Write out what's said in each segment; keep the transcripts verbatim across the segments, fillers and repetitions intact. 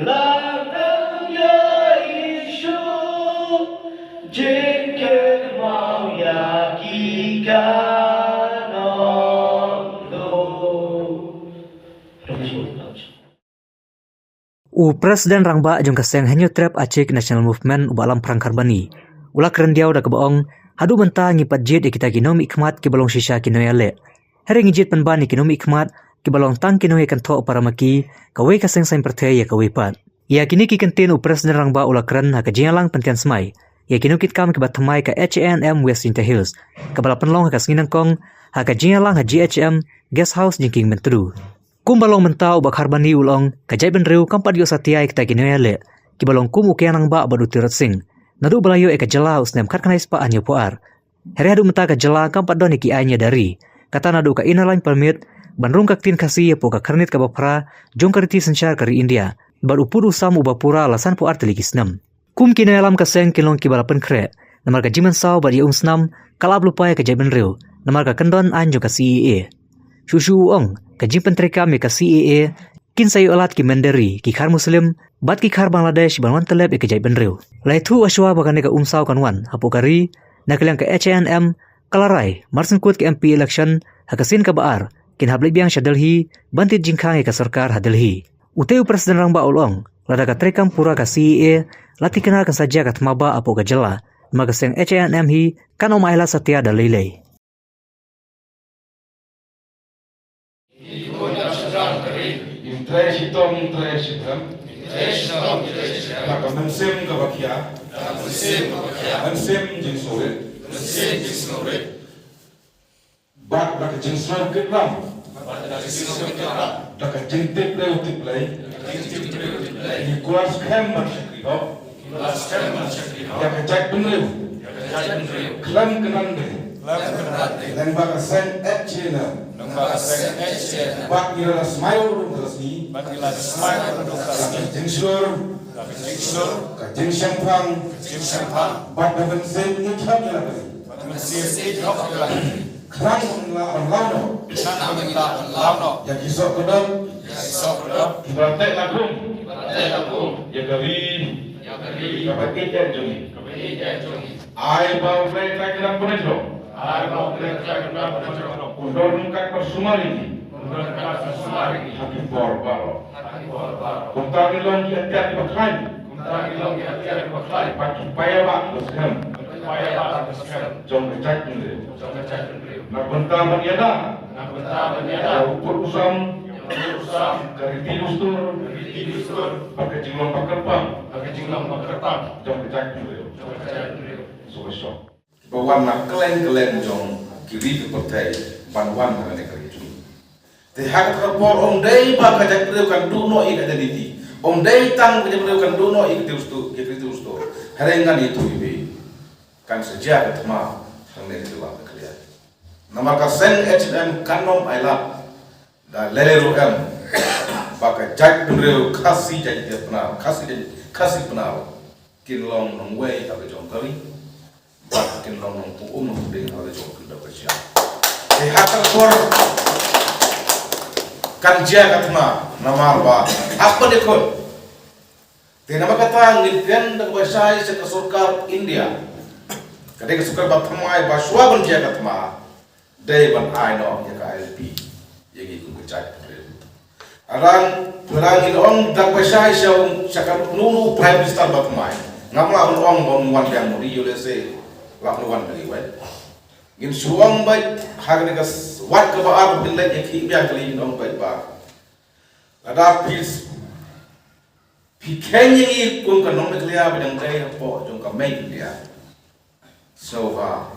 Lada ïa issue jingkyrpad ïa ki kanong. U President Rangbah jong ka seng Hynñiewtrep Achik National Movement, u Bah Lamprang Kharbani, u la kren diaw da kaba ong, haduh mynta ngi pat jied ïa kita ki nongmihkhmat kiba long shisha ki nongïaleh. Hynrei ngi jied pynban ïa ki nongmihkhmat kiba long tang ki nongïakynthok para ma ki, kawei ka seng saiñ pyrthei ïa kawei pat. Ïa kine ki kyntien u President Rangbah u la kren ha ka jingïalang pyntian smai ïa ki nongkitkam kiba thymmai ka H A N M West Jaintia Hills, kaba la pynlong ha ka sngi nyngkong ha ka jingïalang ha G H M Guest House Jingkieng Myntdu. Kumba long mynta, u Bah Kharbani u la ong, ka jaitbynriew kam pat ïoh satia ïa kita ki nongïaleh kiba long kum u Kiang Nangbah bad u Tirot Sing, naduh ba la ïoh ïa ka jylla ha u snem khatkhyndai spah hynñiewphew ar. Hynrei haduh mynta ka jylla kam pat don ïa ki aiñ ïada ri, kata naduh ka Inner Line Permit, ban rung ka ktien Khasi hapoh ka khyrnit kaba phra jong ka riti synshar ka ri India, bad u pud u sam uba pura la sanphew ar tylli ki snem. Kum ki nongïalam ka seng, ki long kiba la pynkhreh namar ka jingmynsaw bad ïa umsnam ka la ap lypa ïa ka jaitbynriew namar ka kyndon aiñ jong ka C A A. Shuh shuh u ong, ka jingpyntreikam ïa ka C A A, kin sa ïoh lad ki mynder ri, ki khar Muslim bad ki khar Bangladesh ban wan tyllep ïa ka jaitbynriew. La ïathuh hashwa ba kane ka umsaw kan wan hapoh ka ri na ka liang ka H A N M, ka la rai mar shen kut ka M P election ha ka sien kaba ar, kin hap leit biang sha Delhi ban tied jingkhang ïa ka sorkar ha Delhi. Utei u President Rangbah u la ong, lada ka treikam pura ka C A A, la thikna kan sa jia ka thma bah hapoh ka jylla, namar ka seng H A N M hi kan ym ailad satia da lei lei. Ym trei shitom, ym trei shiphrang. Ym trei shitom, ym trei shiphrang. Da ka mynsiem kaba khia. Da ka mynsiem kaba khia. Mynsiem jingsngewrit. Mynsiem jingsngewrit. Bad da ka jingsngew kit ram. Bad da ka jingsngew kit ram. Da ka jingtip briew tip Blei. Da ka jingtip briew tip Blei. Ngi kwah skhem ban shakri hok. Ïa ka jaitbynriew. Khlem kynran de. Lyngba ka seng H A N M. Bad ngi la da smai u rung ka sngi. Ka jingshlur. Ka jingshemphang. Bad da mynsiem ïeit hok ïa la ka ri. Khlem ngi la ban law noh. Ïa ki soh kdor. Kiba teh la kum. Ïa ka ri. Kaba ïeit jong ngi. Ai ba U Blei Trai Kynrad Bynriew. Ai ba U Blei Trai Kynrad Bynriew. Un don ryngkat bad sumar ïa ngi. Un don ryngkat bad sumar ïa ngi. Ha ki por baroh. Ha ki por baroh. Kumta ngin long ki atiar kiba khlaiñ. Kumta ngin long ki atiar kiba khlaiñ. Bad ki paidbah kiba skhem. Bad ki paidbah kiba skhem. Jong ka jaitbynriew. Jong ka jaitbynriew. Na ka bynta ban ïada. Na ka bynta ban ïada. Ïa u pud u sam. Ïa u pud u sam. Ka riti dustur. Ka riti dustur. Bad ka jinglong ba kyrpang. Bad ka jinglong ba kyrpang. Jong ka jaitbynriew. Jong ka jaitbynriew. Sngewbha shong. Ba wan na kylleng kylleng jong ki ri ki pyrthei ban wan ha kane ka ri jong ngi. Te ha kata ka por ym dei ba ka jaitbynriew kan duh noh ïa ka identity. Ym dei tang ka jaitbynriew kan duh noh ïa ka riti dustur, ïa ka riti dustur. Hynrei ngan ïathuh ïa phi, kan sa jia ka thma hangne ha ka jylla Meghalaya. Namar ka seng H A N M kan ym ailad da lei lei ruh em ba ka jaitbynriew Khasi Jaiñtia Pnar, Khasi Jaiñ-, Khasi Pnar kin long nongwei ha ka jong ka ri. Bad kin long nongpynim nongpynim ha la jong ka dap ka shyiap. Te ha ka por kan jia ka thma namar ba hap ban ïakhun. Te namar kata ngin kren da kaba shai sha ka sorkar India. Ka dei ka sorkar ba thymmai ba shuwa ban jia ka thma. Dei ban ai noh ïa ka I L P ïa ngi kum ka jaitbynriew. Arang, arang ngin ong da kaba shai sha u, sha kano kano u Prime Minister ba thymmai. Ngam lah ban ong ba un wan biang mut ïa U S A, lah ban wan biang ïa wei. Ngin shu ong beit ha kane ka s-, wat kaba ar phin leit ïa ki biang kali ngin ong beit ba. Lada phi s-, Phi kheiñ ïa ngi kum ka nong Meghalaya ba dang dei hapoh jong ka mei India. Sngewbha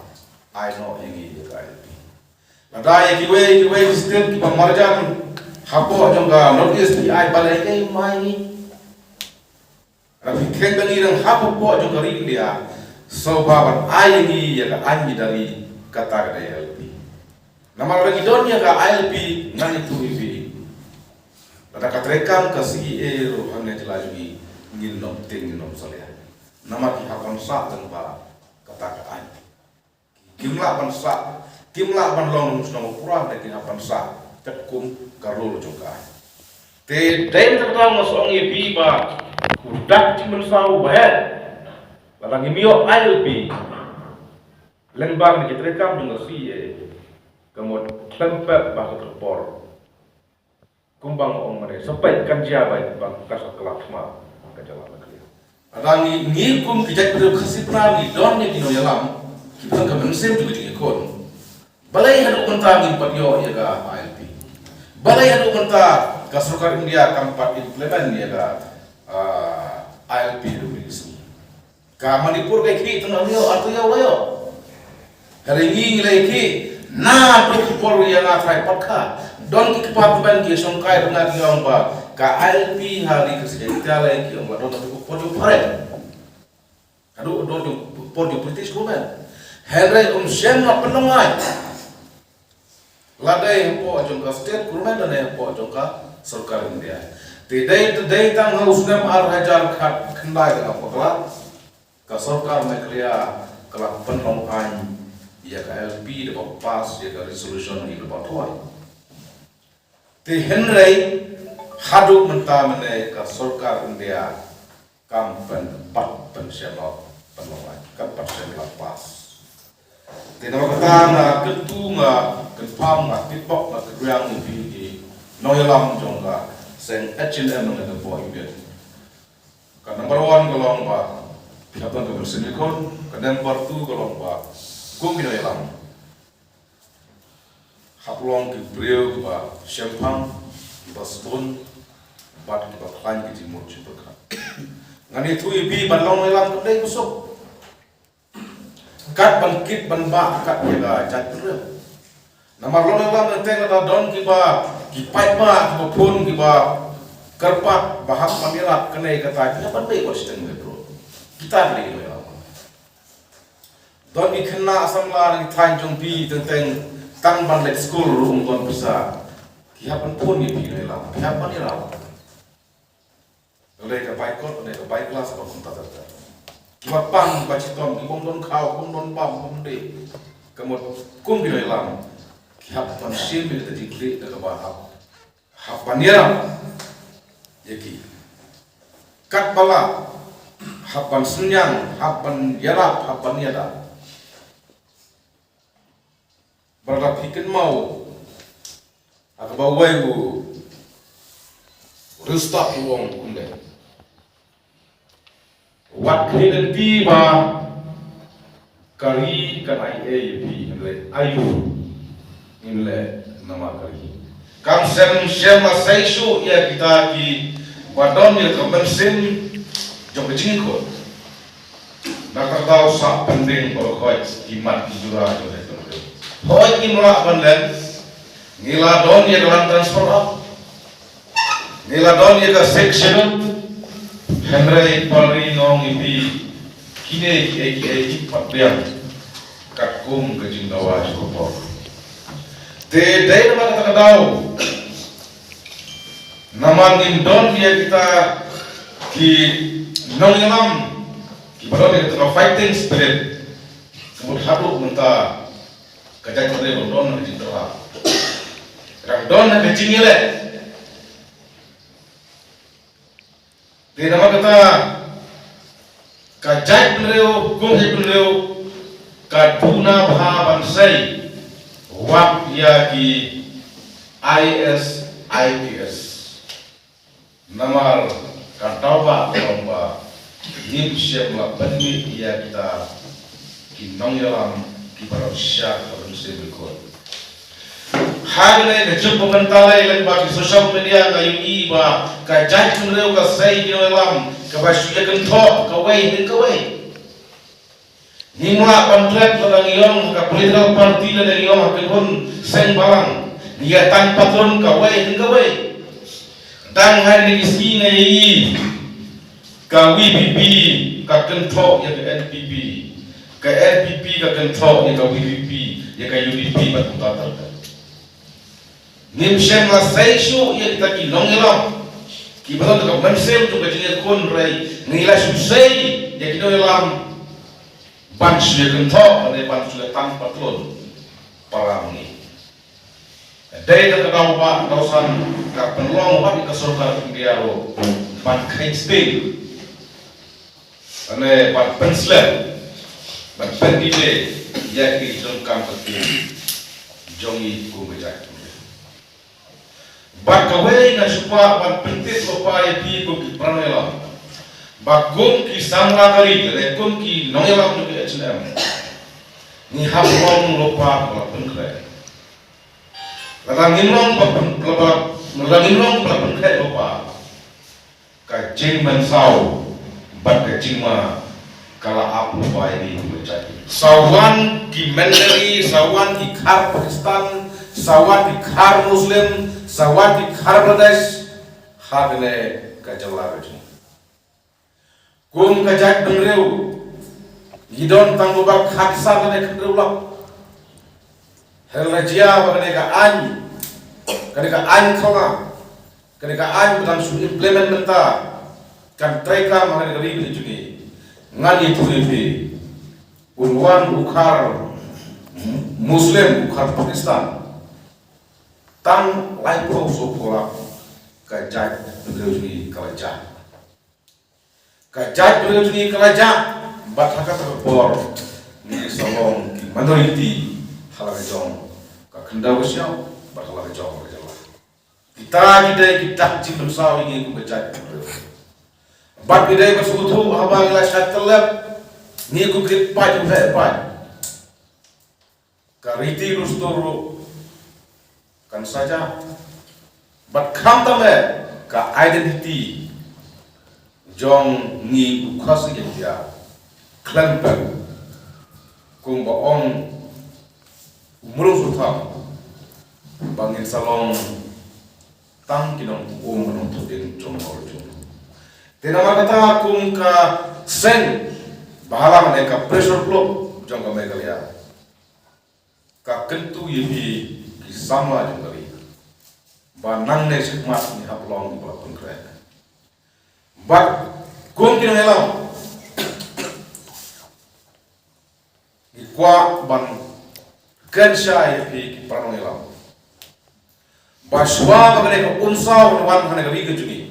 ai noh ïa ngi ïa ka I L P. Lada ïa kiwei kiwei ki state kiba marjan hapoh jong ka North East phi ai balei, eh, ma ïa ngi. Lada phi kheiñ ba ngi dang hap hapoh jong ka ri India, sngewbha ban ai ïa ngi ïa ka aiñ ïada ri, kata ka dei I L P. Namar ba ngi don ïa ka I L P ngan ïathuh ïa phi. Lada ka treikam ka C A A ruh hangne jylla jong ngi ngin ym tieng ngin ym salia. Namar ki hap ban sah tang ba kata ka aiñ. Kim lah ban sah, kim lah ban long nongshong shnong pura, ki hap ban sah katkum ka rule jong ka aiñ. Te dei na kata nga ong ïa phi ba u dak jingmynsaw u ba heh. Lada ngim ïoh I L P lyngba kine ki treikam jong ka C A A, ka mut khlem pep ba ka por. Kumba nga ong mynne, sa peit kan jia ba, ba kan sa kylla thma ka jylla Meghalaya. Lada ngi, ngi kum ki jaitbynriew Khasi Pnar ngi don ïa ki nongïalam kiba don ka mynsiem jong ka jingïakhun. Balei haduh mynta ngim pat ïoh ïa ka I L P? Balei haduh mynta ka sorkar India kam pat implement ïa ka, ah, I L P haduh mynne ka sngi? Ka Manipur ka khih tang hynriew ar taïew la ïoh. Hynrei ngi ngi la khih naduh por ïa nga trai patka. Don ki kpa tymmen ki shongkai ruh nga ki ong ba ka I L P ha ri ka sdang ta la ki ong ba don naduh por jong phareng. Haduh don jong por jong British government. Hynrei um shym la pynlong ai. Lada hapoh jong ka state government lada hapoh jong ka sorkar India. Te dei, te dei tang ha u snem ar hajar khat khyndai da nga bakla, ka sorkar Meghalaya ka la pynlong aiñ ïa ka I L P da ba pass ïa ka resolution ïa ka ba thoi. Te hynrei haduh mynta mynne ka sorkar India kam pat pynshai la pynlong ai, kam pat shai la pass. Te namar kata nga kyntu, nga kynpham, nga tip bok, nga kyrpad ïa phi ki nongïalam jong ka seng H and M nongïalam ka bor Union. Ka number one ka long ba phi hap don ka mynsiem ïakhun, ka number two ka long ba kum ki nongïalam hap long ki briew kiba shemphang, kiba sbun, bad kiba khlaiñ ki jingmut jingpyrkhat. Ngan ïathuh ïa phi ban long nongïalam kam dei ba suk. Kat ban kit ban bah kat ïa ka jaitbynriew. Namar long nongïalam teng lada don kiba, ki paidbah, kiba phone, kiba kyrpad ba hap ban ïarap kane katai, ki hap ban beh wat shiteng beh bro. Kita ki dei nongïalam. Don ki khynnah samla na ki thaiñ jong phi teng teng tang ban leit skul ruh ym don pisa. Ki hap ban phone ïa phi nongïalam, ki hap ban ïarap. Lada ka bai kot, lada ka bai klas, ba kumta ter ter. Kiba pang, ba chitom, ki bym don khaw, bym don bam, bym dei. Ka mut kum ki nongïalam ki hap ban shim ïa ka jingkyrpad da kaba hap, hap ban ïarap ïa ki. Katba lah, hap ban synñiang, hap ban ïarap, hap ban ïada. Ba lada phi kynmaw ha kaba wei u riewstad u ong kumne: Wat khie lynti ba ka ri kan ai ei ïa phi, hynrei aïu ngin leh namar ka ri. Kam shym shym la sei shuh ïa kita kiba don ïa ka mynsiem jong ka jingïakhun. Na kata ka daw sa pyndeng baroh khoit ki mat ki jura jong ka jingïakhun. Hooid, ngim lah ban len, ngi la don ïa ka land transfer act, ngi la don ïa ka Sixth Schedule, hynrei pari nong ïa phi kine kiei kiei ki pat biang katkum ka jingdawa jong ka por. Te dei namar kata ka daw, namar ngim don ïa kita ki nongïalam kiba don ïa kita ka fighting spirit, ka mut haduh mynta ka jaitbynriew ka don ha ka jingtyrhap, ka don ha ka jingïaleh. Te namar kata ka jaitbynriew, kum jaitbynriew, ka duna bha ban sei wat ïa ki I A S, I P S. Namar ka daw ba ka long ba ngim shym la pynmih ïa kita ki nongïalam kiba rap sha ka mynsiem jong ka. Hangne ka jingpynbynta lei lyngba ki social media nga ïohi ba ka jaitbynriew ka sei ki nongïalam kaba shu ïa kynthoh kawei na kawei. Ngim lah ban trep lada ngi ong ha ka political party lada ngi ong ha ka bun seng balang. Ngi ïa tan patron kawei na kawei. Dang ha kine ki sngi nga ïohi ka V P P ka kynthoh ïa ka N P P. Ka N P P ka kynthoh ïa ka V P P, ïa ka U D P bad kumta ter ter. Ngim shym la sei shuh ïa kita ki nongïalam kiba don ka mynsiem jong ka jingïakhun, hynrei ngi la shu sei ïa ki nongïalam ban shu ïa kynthoh ne ban shu ïa tan patron para ngi. Dei da ka daw ba daw san ka pynlong wat ka sorkar India ruh ban khein sting. Ane ban pynslem, ban pynbide ïa ki jong kam ka ki jong i kum ka jait. Bad kawei nga shu kwah ban pyntip lypa ïa phi kum ki para nongïalam. Ba kum ki samla ka ri, lane kum ki nongïalam jong ki H N M. Ngi hap long lypa ba la pynkhreh. Lada ngim long ba pyn-, ba, ba, lada ngim long ba pynkhreh lypa. Ka jingmynsaw bad ka jingma ka la ap lypa ïa ngi kum ka jait. Sa wan ki Mandari, sa wan ki Khar Pakistan, sa wan ki Khar Muslim, sa wan ki Khar Pradesh, ha kane ka jylla ka jong ngi. Kum ka jaitbynriew, ngi don tang ba khatsan lane khathynriew lak. Hynrei la jia ba kane ka aiñ, kane ka aiñ khawang, kane ka aiñ ba dang shu implement mynta, kan treikam ha kane ka ri ka jong ngi. Ngan ïathuh ïa phi, un wan u Khar Muslim, u Khar Pakistan, tang laiphew sawphew lak ka jaitbynriew jong ngi ka la jah. Ka jaitbynriew jong ngi ka la jah, bad ha kata ka por ngi sa long ki minority ha la ka jong ka khyndew ka shiaw, bad ha la ka jong ka jylla. Kita ki dei ki dak jingpynsaw ïa ngi kum ka jaitbynriew. Bad ki dei ban sngewthuh haba ngi la shah tyllep, ngi kum ki paid, kum ki paid. Ka riti dustur ruh kan sa jah. Bad khamtam eh ka identity jong ngi u Khasi Jaintia khlem pep, kumba ong u Mrung Surtham, ba ngin sa long tang ki nongum, nongthoh ding jong u jong u. Te namar kata kum ka seng ba ha la ne ka pressure group jong ka Meghalaya, ka kyntu ïa phi ki samla jong ka ri ba nangne shakhmat ngi hap long ba la pynkhreh. Bad kum ki nongïalam, ngi kwah ban kynshai ïa phi ki para nongïalam ba shuwa ba kane ka umsaw kan wan ha kane ka ri ka jong ngi,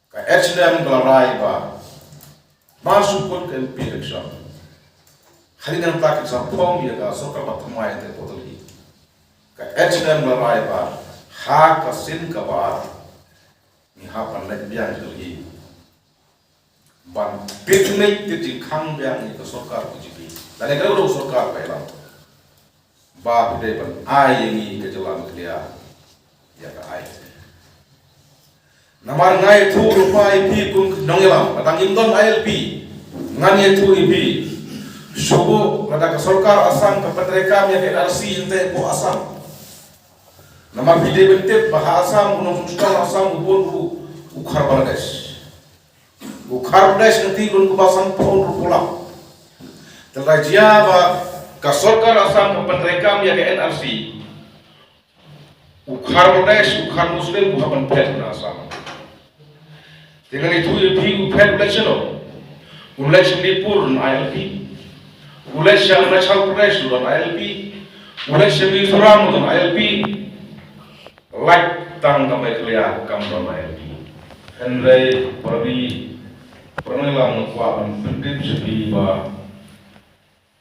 ka H N M ka la rai ba, ba shu kut ka M P election, hadien nangta kin sa phong ïa ka sorkar ba thymmai te portal hi. Ka H N M ka la rai ba ha ka sien kaba ar ngi hap ban leit biang sha Delhi ban picnic te jingkhang biang ïa ka sorkar B J P. Lane ka dei ka sorkar ba ïalam. Ba phi dei ban ai ïa ngi ka jylla Meghalaya ïa ka I L P. Namar nga ïathuh lypa ïa phi kum ki nongïalam, lada ngim don I L P, ngan ïathuh ïa phi. Shuh lada ka sorkar Assam ka pyntreikam ïa ka N R C hangtei hapoh Assam. Namar phi dei ban tip ba ha Assam, u nongshong shnong Assam u bun u, u Khar Bangladesh. U Khar Pradesh nangta u don kumba sanphew hynriewphew lak. Te la jia ba ka sorkar Assam ka pyntreikam ïa ka N R C, u Khar Pradesh, u Khar Muslim u hap ban phet na Assam. Te ngan ïathuh ïa phi, u phet u leit shano? U leit sha Manipur don I L P. U leit sha Arunachal Pradesh don I L P. U leit sha Mizoram don I L P. Lait tang ka Meghalaya kam don I L P. Hynrei para ngi, para ngi la ngi kwah ban pyntip sha phi ba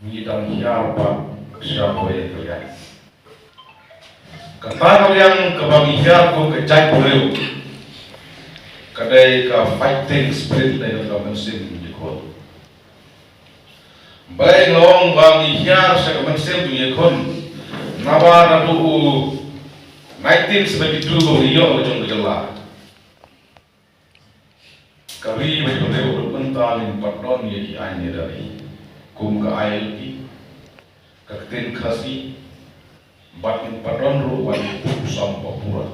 ngi dang hiar pat sha kawei ka liang. Kata ka liang kaba ngi hiar kum ka jaitbynriew ka dei ka fighting spirit, dei ka mynsiem jingïakhun. Balei nga ong ba ngi hiar sha ka mynsiem jingïakhun? Namar naduh u nineteen seventy-two ba ngi ïoh la jong ka jylla, ka ri ba ïoh ïa u mynta ngim pat don ïa ki aiñ ïa ka ri kum ka I L P, ka ktien Khasi, bad ngim pat don ruh wat u sam ba pura.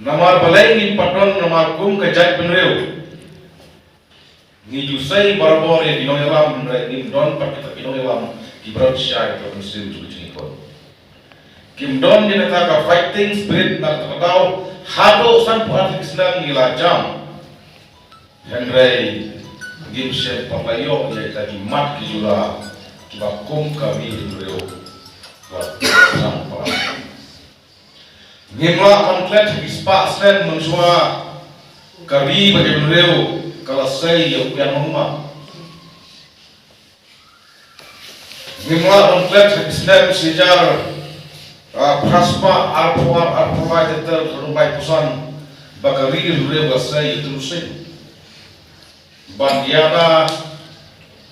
Namar balei ngim pat don? Namar kum ka jaitbynriew ngi ju sei barabor ïa ki nongïalam, hynrei ngim don pat kita ki nongïalam kiba don shai ka mynsiem jong ka jingïakhun. Kim don ïa kata ka fighting spirit na kata ka daw. Haduh sanphew ar tylli ki snem ngi la jam, hynrei ngim shym pat la ïoh ïa kita ki mat ki jula, ba kum ka ri hynriew wat nang pala. Ngim lah ban klet ha ki spah snem mynshuwa ka ri bad ka ri hynriew ka la sei ïa u Ian Mongma. Ngim lah ban klet ha ki snem shi hajar, ah, phra spah arphew ar, arphew lai, ter ter, rubai pusan ba ka ri hynriew ka sei ïa u Tyrus Sing ban ïada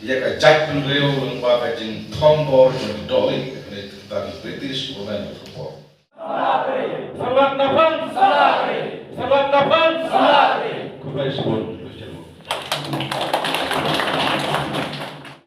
ïa ka jaitbynriew lyngba ka jingthombor jong ki dohlieh, kane ka British Colonial Rule. Sangat na pang. Sangat na pang. Khublei shibun.